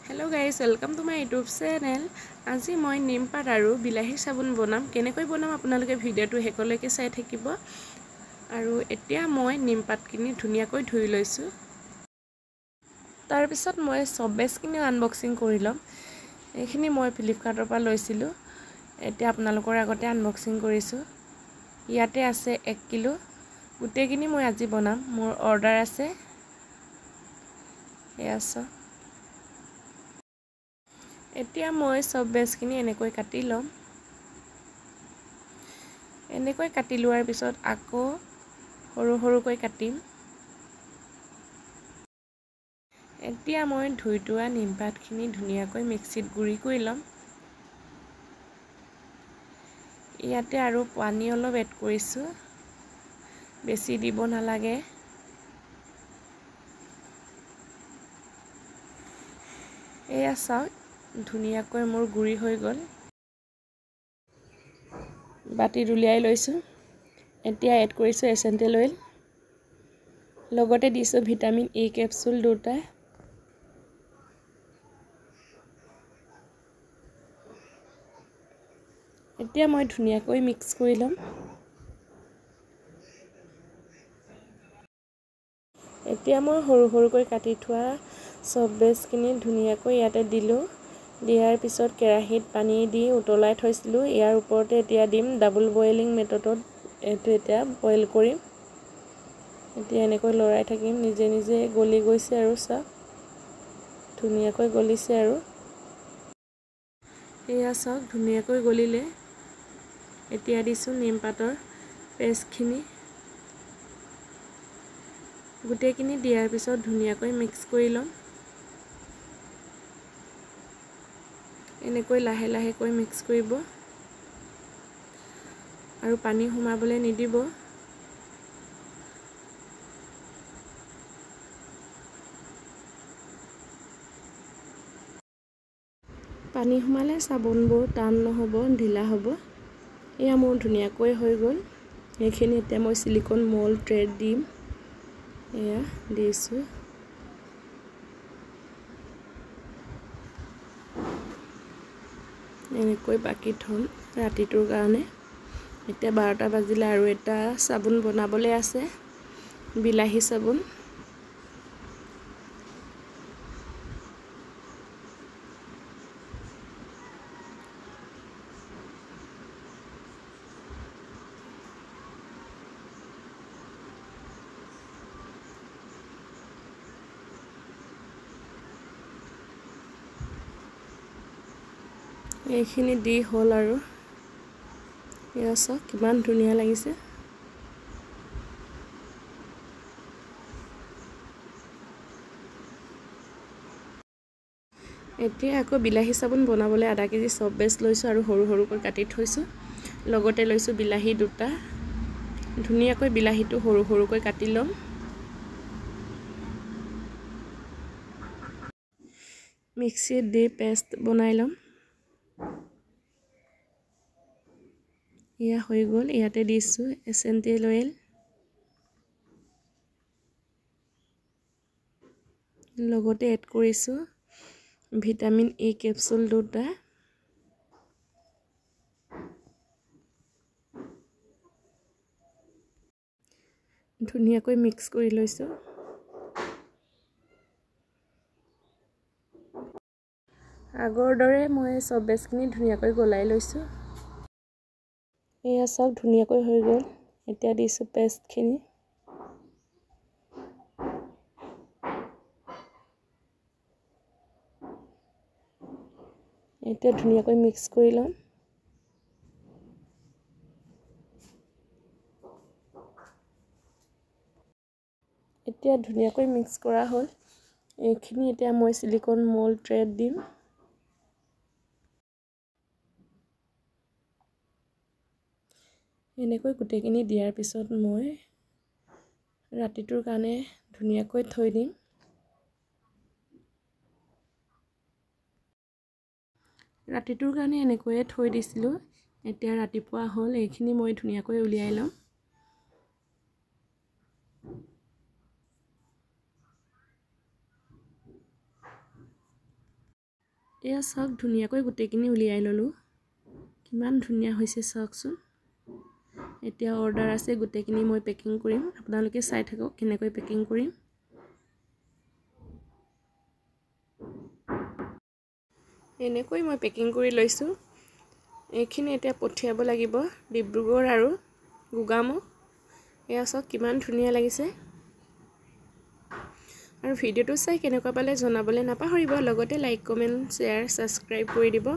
Hello guys, welcome to my YouTube channel. আজি মই নিমপাত আৰু বিলাহী চাবোন বনাম। কেনেকৈ বনাম আপোনালোকে ভিডিঅ'টো শেষলৈকে চাই থাকিব। আৰু এতিয়া মই নিমপাতখিনি ধুনীয়াকৈ ধুই লৈছোঁ। তাৰপিছত মই চব বেচখিনি আনবক্সিং কৰি ল'ম। এইখিনি মই ফ্লিপকাৰ্টৰ পৰা লৈছিলোঁ। এতিয়া আপোনালোকৰ আগতে আনবক্সিং কৰিছোঁ। ইয়াতে আছে 1 কিলো। গোটেইখিনি মই আজি বনাম, মোৰ অৰ্ডাৰ আছে। এয়া চাওক। এতিয়া মই চব বেচখিনি এনেকৈ কাটি ল'ম। এনেকৈ কাটি লোৱাৰ পিছত আকৌ সৰু সৰুকৈ কাটিম। এতিয়া মই ধুই থোৱা নিমপাতখিনি ধুনীয়াকৈ মিক্সিত গুড়ি কৰি ল'ম। ইয়াতে আৰু পানী অলপ এড কৰিছোঁ, বেছি দিব নালাগে। এয়া চাওক, ধুনীয়াকৈ মোৰ গুড়ি হৈ গ'ল। বাতিত উলিয়াই লৈছোঁ। এতিয়া এড কৰিছোঁ এচেণ্টেল অইল, লগতে দিছোঁ ভিটামিন ই কেপচুল 2টা। এতিয়া মই ধুনীয়াকৈ মিক্স কৰি ল'ম। এতিয়া মই সৰু সৰুকৈ কাটি থোৱা চব বেচখিনি ধুনীয়াকৈ ইয়াতে দিলোঁ। দিয়াৰ পিছত কেৰাহীত পানী দি উতলাই থৈছিলোঁ। ইয়াৰ ওপৰতে এতিয়া দিম। ডাবল বইলিং মেথডত এইটো এতিয়া বইল কৰিম। এতিয়া এনেকৈ লৰাই থাকিম, নিজে নিজে গলি গৈছে আৰু চাওক, ধুনীয়াকৈ গলিছে। আৰু এয়া চাওক, ধুনীয়াকৈ গলিলে। এতিয়া দিছোঁ নিমপাতৰ পেষ্টখিনি। গোটেইখিনি দিয়াৰ পিছত ধুনীয়াকৈ মিক্স কৰি ল'ম। এনেকৈ লাহে লাহেকৈ মিক্স কৰিব আৰু পানী সোমাবলৈ নিদিব। পানী সোমালে চাবোনবোৰ টান নহ'ব, ঢিলা হ'ব। এয়া মোৰ ধুনীয়াকৈ হৈ গ'ল। এইখিনি এতিয়া মই চিলিকন মল্ড ট্ৰেত দিম। এয়া দিছোঁ। এনেকৈ বাকি থ'ম ৰাতিটোৰ কাৰণে। এতিয়া 12টা বাজিলে আৰু এটা চাবোন বনাবলৈ আছে, বিলাহী চাবোন। এইখিনি দি হ'ল আৰু। এয়া চাওক, কিমান ধুনীয়া লাগিছে। এতিয়া আকৌ বিলাহী চাবোন বনাবলৈ আধা কেজি চব বেচ লৈছোঁ আৰু সৰু সৰুকৈ কাটি থৈছোঁ। লগতে লৈছোঁ বিলাহী 2টা। ধুনীয়াকৈ বিলাহীটো সৰু সৰুকৈ কাটি ল'ম। মিক্সিত দি পেষ্ট বনাই ল'ম। এয়া হৈ গ'ল। ইয়াতে দিছোঁ এচেণ্টেল অইল, লগতে এড কৰিছোঁ ভিটামিন ই কেপচুল 2টা। ধুনীয়াকৈ মিক্স কৰি লৈছোঁ। আগৰ দৰে মই চব বেচখিনি ধুনীয়াকৈ গলাই লৈছোঁ। এয়া চাওক, ধুনীয়াকৈ হৈ গ'ল। এতিয়া দিছোঁ পেষ্টখিনি। এতিয়া ধুনীয়াকৈ মিক্স কৰি ল'ম। এতিয়া ধুনীয়াকৈ মিক্স কৰা হ'ল। এইখিনি এতিয়া মই চিলিকন মল্ড ট্ৰেত দিম। এনেকৈ গোটেইখিনি দিয়াৰ পিছত মই ৰাতিটোৰ কাৰণে ধুনীয়াকৈ থৈ দিম। ৰাতিটোৰ কাৰণে এনেকৈয়ে থৈ দিছিলোঁ। এতিয়া ৰাতিপুৱা হ'ল। এইখিনি মই ধুনীয়াকৈ উলিয়াই ল'ম। এয়া চাওক, ধুনীয়াকৈ গোটেইখিনি উলিয়াই ল'লোঁ। কিমান ধুনীয়া হৈছে চাওকচোন। এতিয়া অৰ্ডাৰ আছে, গোটেইখিনি মই পেকিং কৰিম। আপোনালোকে চাই থাকক কেনেকৈ পেকিং কৰিম। এনেকৈ মই পেকিং কৰি লৈছোঁ। এইখিনি এতিয়া পঠিয়াব লাগিব ডিব্ৰুগড় আৰু গোগামুখ। এয়া চাওক, কিমান ধুনীয়া লাগিছে। আৰু ভিডিঅ'টো চাই কেনেকুৱা পালে জনাবলৈ নাপাহৰিব, লগতে লাইক, কমেণ্ট, শ্বেয়াৰ, ছাবস্ক্ৰাইব কৰি দিব।